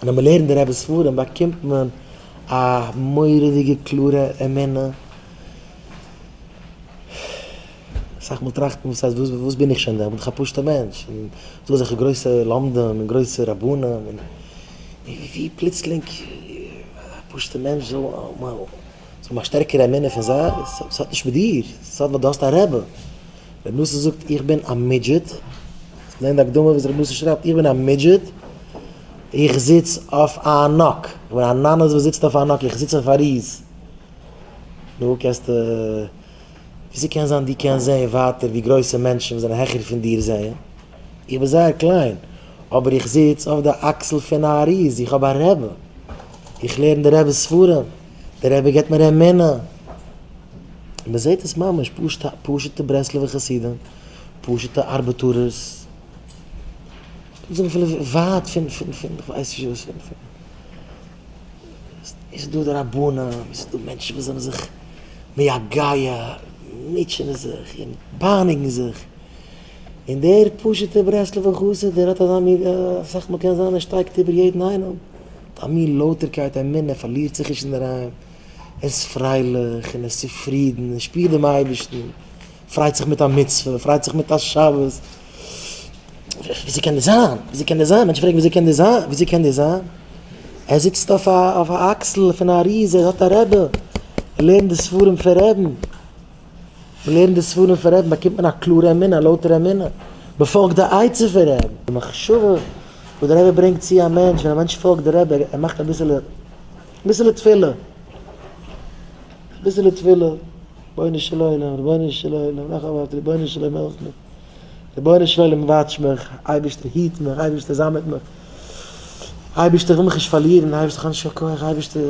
ווען מען לערנט די רבי'ס ספרים באקומט מען א מורא'דיגע קלארע אמונה. אסאך מאל טראכט מען וואס הייסט וואס בין איך שוין דען, איך בין דאך א פשוט'ער מענטש, און ס'דא אזעלכע גרויסע לומדים און גרויסע רבנים, און ווי פלוצלינג א פשוט'ער מענטש זאל האבן א שטערקערע אמונה פון זיי, ס'האט נישט מיט דיר, ס'האט ווייל דו האסט א רבי. רבי נתן זאגט איך בין א midget, זען די הקדמה וואס רבי נתן שרייבט, איך בין א midget, איך זיץ אויף א ענק, איך בין א ננס וואס זיצט אויף א ענק, איך זיץ אויף א ריז. נו, קענסטו, וויאזוי קען זיין דו קענסט זען ווייטער ווי גרויסע מענטשן וואס זענען העכער פון דיר זעען? איך בין זייער קליין, אבער איך זיץ אויף די אקסל פון א ריז, איך האב א רבי, איך לערן די רבי'ס ספרים, דער רבי געבט מיר אמונה. מען זעט עס ממש, פשוט'ע ברסלב'ע חסידים, פשוט'ע ארבעטארערס, זיי זענען אפילו ווייט פון פון פון כ'ווייס נישט וואס פון פון. עס איז דא די רבנים, עס איז דא מענטשן וואס זענען זיך מייגע, מוטשענען זיך און פייניגן זיך, און דער פשוט'ער ברסלב'ער חסיד דער האט אזא מין, אסאך מאל קען זיין ער שטייגט איבער יעדן איינעם, מיט א מין לויטערקייט אמונה, ער פארלירט זיך נישט אינדערהיים, ער איז פרייליך און ער איז צופרידן און שפירט דעם אייבערשטן, פרייט זיך מיט א מצוה, פרייט זיך מיט א שבת. וויאזוי קען דאס זיין? וויאזוי קען דאס זיין? מענטשן פרעגן וויאזוי קען דאס זיין? וויאזוי קען דאס זיין? ער זיצט אויף א אויף א אקסל פון א ריז, ער האט א רבי, ער לערנט די ספרים פון רעבן. מען לערנט די ספרים פון רעבן באקומט מען א קלארע אמונה, א לויטערע אמונה. מען פאלגט די עצה פון רעבן. די מחשבה וואס דער רבי ברענגט צו א מענטש, ווען א מענטש פאלגט די רבי, ער מאכט אביסעלע, אביסעלע תפילה, אביסעלע תפילה, רבונו של עולם, רבונו של עולם, נאך א ווארט, רבונו של עולם העלף מיר. רבונו של עולם watch מיך, אייבערשטער היט מיך, אייבערשטער זיי מיט מיך, אייבערשטער איך וויל מיך נישט פארלירן, אייבערשטער איך האב נישט קיין כח, אייבערשטער.